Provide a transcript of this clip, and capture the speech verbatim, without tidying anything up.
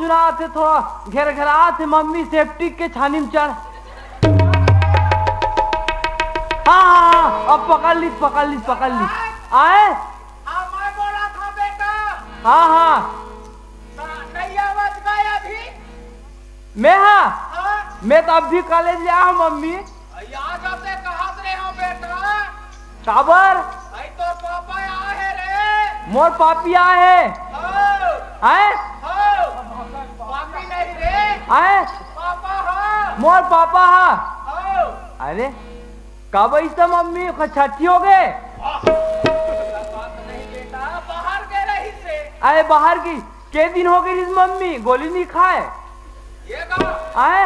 सुनात हे, थोड़ा घेर घेरात हे मम्मी, सेप्टिक के छानी में चढ़। हाँ, हाँ, हाँ, अब पकड़ लिस, पकड़ लिस, पकड़ लिस। आए? हाँ, मैं बोला था बेटा। हाँ, हाँ। नहीं आवाज गया अभी? मैं हाँ? हाँ। मैं तो अभी कॉलेज ले आया हूँ मम्मी। अरे आ जाते कहाँ से रहे हो बेटा? काबर? अरे तो पापा आए हैं रे। मोर पापी आए हैं। हाँ। हैं? हाँ। पापी नहीं रे। हैं? पापा हाँ। मोर पापा हाँ। हाँ। अरे, काबर इस मम्मी, ओकर छट्ठी हो गए? बात नहीं बेटा, बाहर के रही से। अरे बाहर की, के दिन हो गए इस मम्मी, गोली नहीं खाए? ये का? आए?